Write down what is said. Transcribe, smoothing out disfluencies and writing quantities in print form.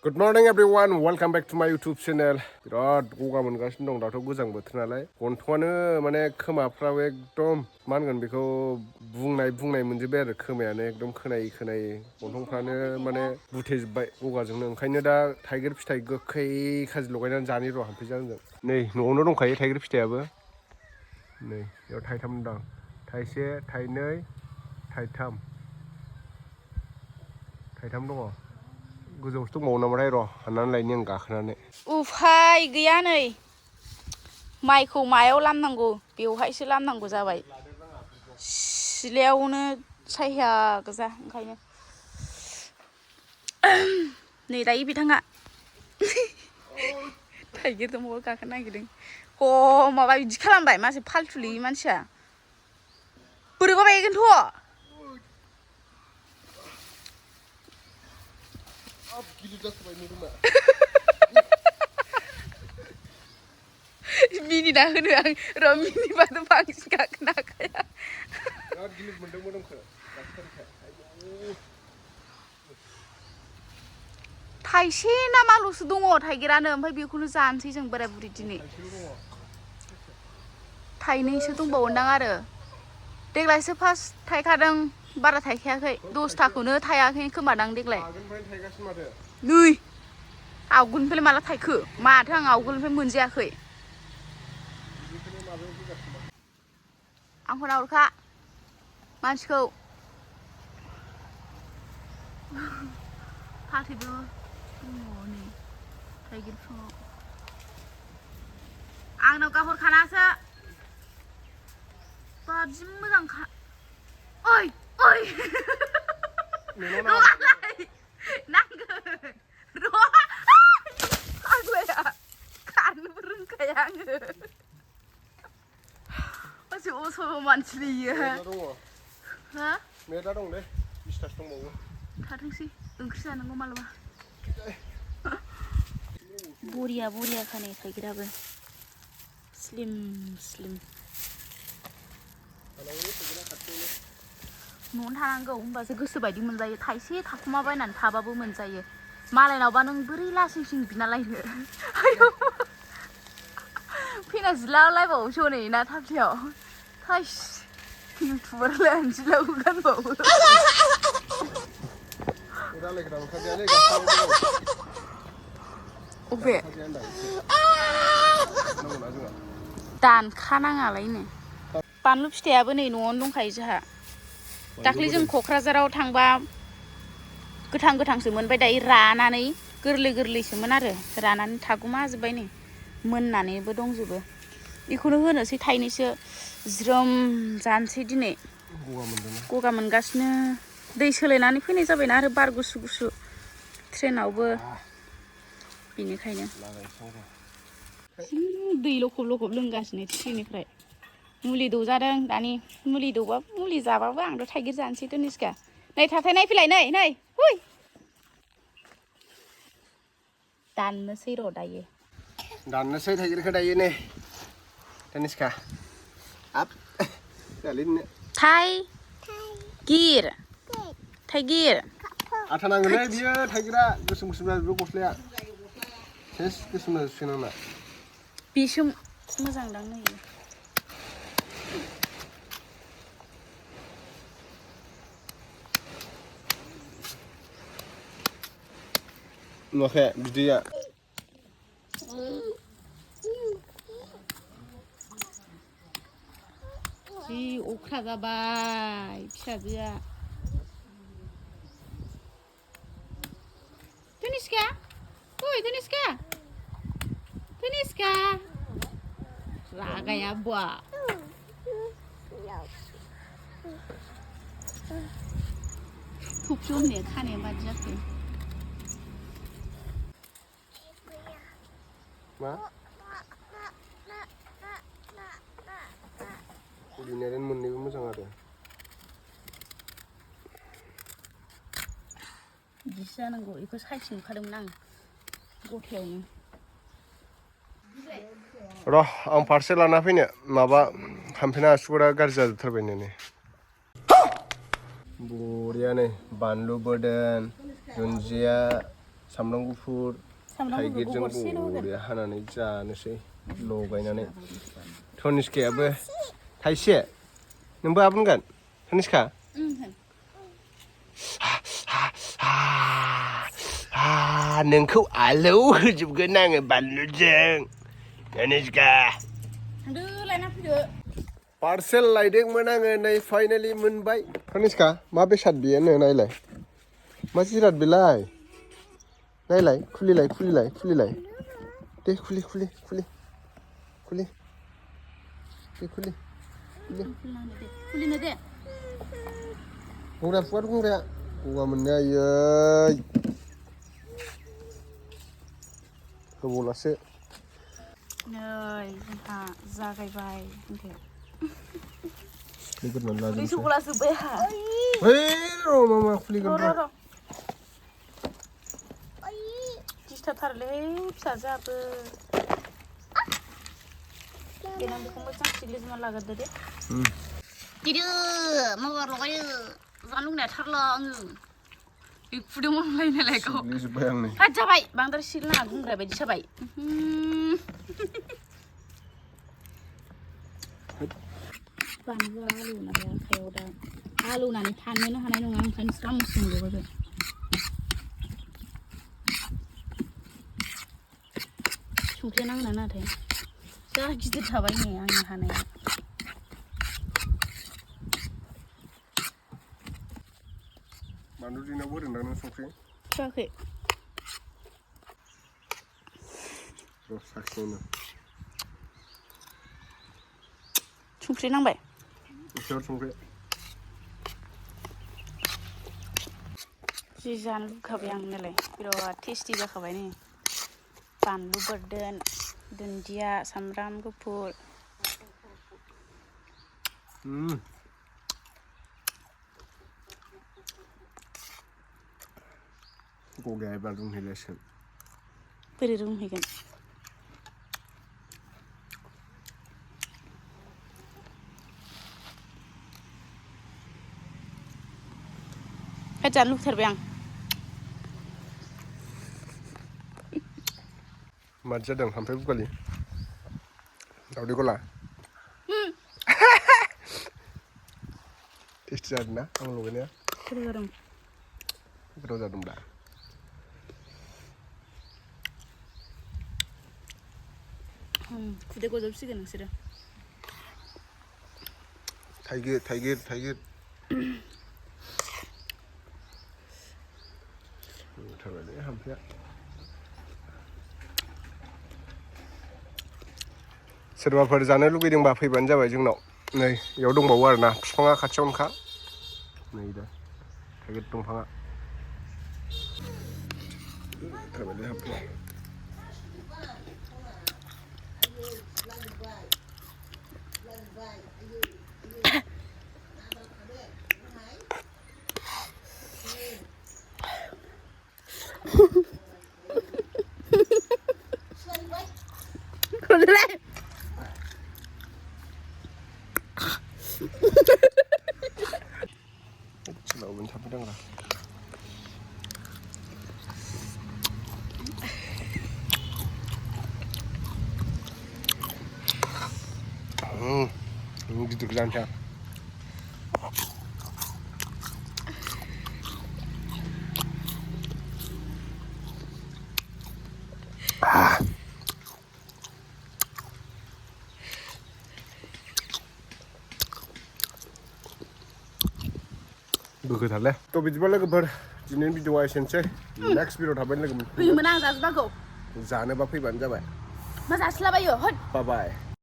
Good morning everyone, welcome back to my YouTube channel. बिराद गगा मोनगासिनो दं दाथ' गोजां बोथोर नालाय गन्थंआनो माने खोमाफ्राबो एकदम मा होनगोन बेखौ बुंनाय मोनजोब्बाय आरो खोमायानो एकदम खोनायै गन्थंफ्रानो माने बुथेजोब्बाय गगाजोंनो ओंखायनो दा थाइगिर फिथाइ गोखै खाजि लगायनानै जानि र' हामफैजानजों नै न'आवनो दंखायो थाइगिर फिथाइयाबो नै बेयाव थाइथाम दं थाइसे थाइनै थाइथाम दङ गोजौआवसो दंबावो नामाथाय र' हाननानै लायनि आं गाखोनानै उफाय गैया नै माइखौ मायाव लामनांगौ बेवहायसो लामनांगौ जाबाय सिलायावनो सायहा गोजा ओंखायनो नै दायो बिथाङा थाइगिर दंबावो गाखोनो नागिरदों ह माबा बिदि खालामबाय मासे फालथुलै मानसिया बोरैबा बायगोनथ' मिनिना होनो आं र' मिनिबाथ' बांसिन गाखोनो हाखाया थाइसे ना माल'सो दङ थाइगिरानो ओमफ्राय बेखौनो जानोसै जों बोराय बुरि दिनै थाइनैसो दंबावोदां आरो देग्लायसो फार्स्ट थाइखादों बारा थाइखायाखै 10थाखौनो थायाखै खोमादां देग्लाय नै आवगोलनिफ्राय माला थाइखो माथो आं आवगोलनिफ्राय मोनजायाखै आंखौ नाहरखा मानसिखौ फाथैबो दङ नै थाइगिर बिफाङाव आंनाव गाहरखानासो बाबजि मोजांखा ओइ नांगोन र' फाग्लाया खारनोबो रोंखाया आङो मानसि असल मानसि इयो हा मेरला दंलै 20थासो दंबावो थाथोंसै ओंख्रि जानांगौ मालाबा बरिया खाने थाइगिराबो स्लिम न'आवनो थानांगौ होमबासो गोसोबायदि मोनजायो थाइसे थाखुमा बायनानै थाबाबो मोनजायो मालायनावबा नों बोरै लासिं बिना लायनो आयौ फेना जिलालायबावोसो हनै ना थाफ्लियाव थाइस इउटुबार जिलाबो गानबावो अबे दानखानाङालायनो बानलु फिथाइयाबो नै न'आवनो दंखायो जोंहा दाख्लै जों क'क्राझाराव थांबा गोथांसोमोन ओमफ्राय दायो रानानै गोरलैसोमोन आरो रानानै थागुमाजोब्बाय नै मोननानैबो दंजोबो बेखौनो होनोसै थाइनैसो ज्रोम जानोसै दिनै गगा मोनगासिनो दै सोलायनानै फैनाय जाबायना आरो बार गुसु ट्रेनावबो बेनिखायनो दै लखब लोंगासिनो ट्रेननिफ्राय मुलि दौजादों दानि मुलि दौबाबो मुलि जाबाबो आंथ' थाइगिर जानोसै दोनिस्का नै थाथाय नायफैलाय नै हुइ दाननोसै र' दायो दाननोसै थाइगिरखौ दायो नै दोनिस्का आप जालिनो थाइगिर आथा नांगोनलै बियो थाइगिरा गोसोम जाजोबो गस्लाया सेस गोसोम जाजोबसिगोन आंना बेसो मोजांदां नै नुवाखै बिदैया जि अख्रा जाबाय फिसाजोआ दोनिस्का रागाया बा थुबसो होननाया खानाया मादि जाखो मा कुलिनारेन मोननैबो मोजां आरो बिदिसो जानांगौ बेखौ साइज नुखादोंमोन आं गथायावनो र' आं फारसे लाना फैनो माबा हामफेना आसुगुरा गाज्रि जाजोबथारबाय नै बरिया नै बानलु बोरदोन दुन्दिया सामब्राम गुफुर थाइगिरजों बरिया हानानै जानोसै लगायनानै तनिष्कायाबो थाइसे नोंबो आबुंगोन तनिष्का नोंखौ आलौ होजोबगोन आङो बानलुजों तनिष्का पार्सेल लायदोंमोन आङो नै फाइनालि मोनबाय तनिष्का मा बेसाद बियो नो नायलाय मा जिराद बेलाय नायलाय खुलिलाय दे खुलि खुलिनो दे गंग्रा फुवार गंग्राया गगा मोननो आयै होबावलासो नै जोंहा जागायबाय खुलिग्रोनानै लाजोबनोसै सगला जोब्बाय हा र' मामा खुलिगोन र' दिसथाबथारलै फिसाजोआबो देनां बेखौ मोजां सिग्लिजोबना लाग्रोदो दे दिदो माबा लगायो जानो लुगैनाया थारला आङो खुदैयाव मोनलायनायलाय गाव सिग्लिजोब्बाय आं नै हाथ जाबाय बांद्राय सिग्लिनाङा गुंग्रा बायदि जाबाय बानलुआ आलौना बे आखायाव दा आलौनानै थानोनो हानाय नङा ओंखायनो सामसजों लगायबाय संख्रिया नांना नाङाथाय जा गिदिर थाबाय नै आंनि हानाया बानलु दिनावबो होदोंदां नों संख्रि होआखै र' साखिनायनो संख्रि नांबाय एसेबां संख्रि जि जानो लुगैखाबाय आं नालाय बिराद टेस्टि जाखाबाय नै बानलु बोरदोन दुन्दिया सामब्राम गुफुर गगाया एबार रुंहैलायसिगोन बोरै रुंहैगोन जानो लुगैथारबाय आं मादि जादों ओमफ्राय बुगालि दावदै गला टेस्टि जादों ना आं लगायनाया गोथाव जादोंब्ला खुदै गजोबसिगोन नोंसोरो थाइगिर थारबायलै हामफैया सोरबाफोर जानो लुगैदोंबा फैबानो जाबाय जोंनाव नै बेयाव दंबावो आरोना बिफाङा खाथियावनोखा नै दा थाइगिर दंफाङा थारबायलै हामफैया Selalu sampai dengar. Gitu kelancar. गोथारलै थ' बिदिबा लोगोफोर दिनैनि भिडिअआ एसेनोसै नेक्स्ट भिडिअ थाबाय लोगो फैयोमोन आं जाजोबागौ जानोबा फैबानो जाबाय मा जासिलाबायो होद बाय बाय